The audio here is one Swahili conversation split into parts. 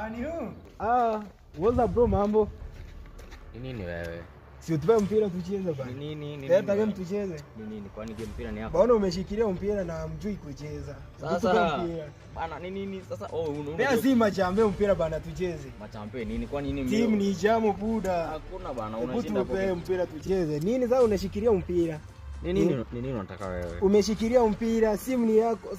Bani hu. Ah, what's up bro, mambo? Ni nini wewe? Si utupe mpira tucheze bana. Ni nini? Ni Leta nini? game tucheze. Ni nini? Kwani game mpira ni yako? Bwana umeshikilia mpira na mjui kucheza. Tupe Sasa mpira. bana, ni nini sasa? Oh, una Pea si machambe mpira bana tucheze. Machampe nini? Kwani nini? Timu ni jamu buda. Hakuna bana, Hebu unashinda hapo. tupe mpira tucheze. Nini sasa unashikilia mpira? Ni nini? Ni nini unataka wewe? Umeshikilia mpira, simu ni yako.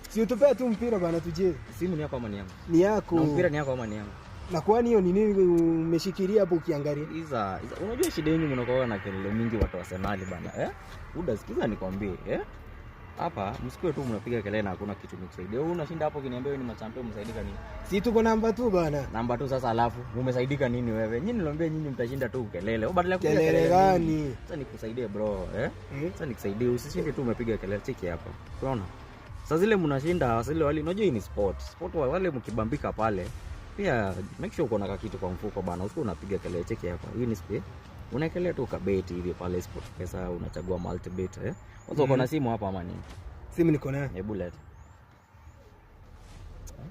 Si utupe tu mpira bana tucheze. Simu ni yako ama ni yangu? Ni yako. Na mpira ni yako ama ni yangu? Na kwani hiyo ni nini umeshikilia hapo ukiangalia? Iza, iza, unajua shida yenu mnakuwa na kelele mingi watu wa Arsenal bana, eh? Buda, sikiza nikwambie, eh? Hapa msikue tu mnapiga kelele na hakuna kitu nikusaidia. Wewe unashinda hapo ukiniambia wewe ni machampe, umesaidika nini? Si tuko namba tu bana. Namba tu sasa, alafu umesaidika nini wewe? Nyinyi niliwaambia nyinyi mtashinda tu kelele. Wewe badala ya kupiga Kelele kelele gani? mingi. Sasa nikusaidie bro, eh? Hmm? Sasa nikusaidie, usishinde tu umepiga kelele. Cheki hapa. Unaona? Sasa zile mnashinda, zile wale unajua hii ni sport. Sport wale mkibambika pale pia make sure uko na kakitu kwa mfuko bana, usikuwa unapiga kelele. Cheki hapa. Hii ni sport. Unaekelea tu kabeti hivi pale sport pesa, unachagua multi bet, eh? Kwanza uko na simu hapa ama nini? Simu niko nayo. Hebu leta.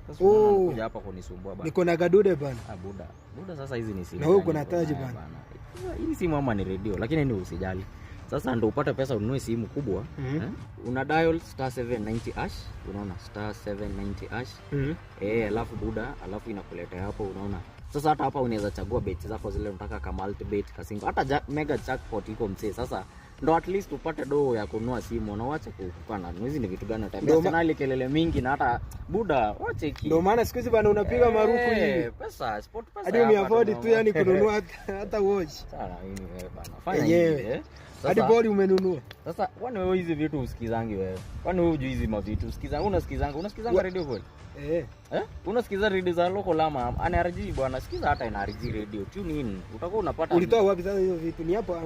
Sasa Oh. unaona unakuja hapa kunisumbua bana. Niko na gadude bana. Ah, buda. Buda, sasa hizi ni simu. Na wewe gani uko na uko taji nayo bana. bana? Hii ni simu ama ni redio? Lakini ni usijali. Sasa ndo upate pesa ununue simu kubwa. Mhm. Eh? Una dial star 790 hash, unaona star 790 hash. Mhm. Eh, alafu buda, alafu inakuletea hapo unaona. Sasa hata hapa unaweza chagua bet zako zile unataka kama multi bet, kasingo. Hata mega jackpot iko mzee. Sasa ndo at least upate doo ya kununua simu na uache kukana. Hizi ni vitu gani utambia? Ndo Arsenal kelele mingi na hata buda, wache ki. Ndio maana siku hizi bana unapiga marufu hivi. Pesa, sport pesa. Hadi hapa umeafford tu tunaona. yani kununua hata watch. Sana mimi wewe bana. Fanya Yenyewe. hivi, eh. Hadi Sasa, boli umenunua. sasa kwani wewe hizi vitu usikizangi wewe? Kwani wewe hujui hizi mavitu? Usikizangi, unasikizanga, unasikizanga radio kweli? Eh. Eh? Unasikiza radio za local ama NRG bwana? Sikiza hata NRG radio. Tune in. Utakuwa unapata. Ulitoa wapi sasa hizo vitu? Ni hapa.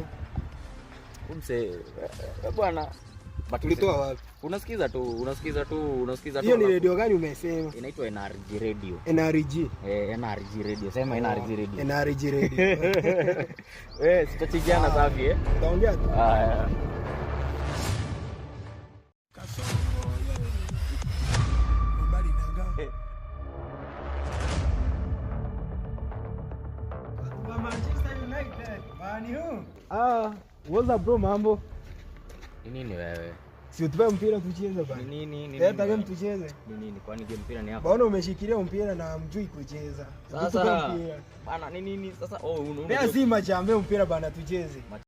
Umse bwana. But Ulitoa wapi? Unasikiza tu, unasikiza tu, unasikiza tu. Hiyo ni alafu- radio gani umesema? Inaitwa NRG radio. NRG. Eh, NRG radio. Sema NRG radio. NRG radio. Eh, sitachikiana safi, eh. Utaongea tu. Haya. Kasongo ye. Mobali nanga. Wa Manchester United. Bani hu. Ah, what's up bro, mambo? Ni nini wewe? Si utupe mpira tucheze bana. Ni nini? Ni Leta nini? game tucheze. Ni nini? Kwani game mpira ni yako? Bwana umeshikilia mpira na mjui kucheza. Tupe Sasa mpira. bana, ni nini sasa? Oh, una Pea si machambe mpira bana tucheze.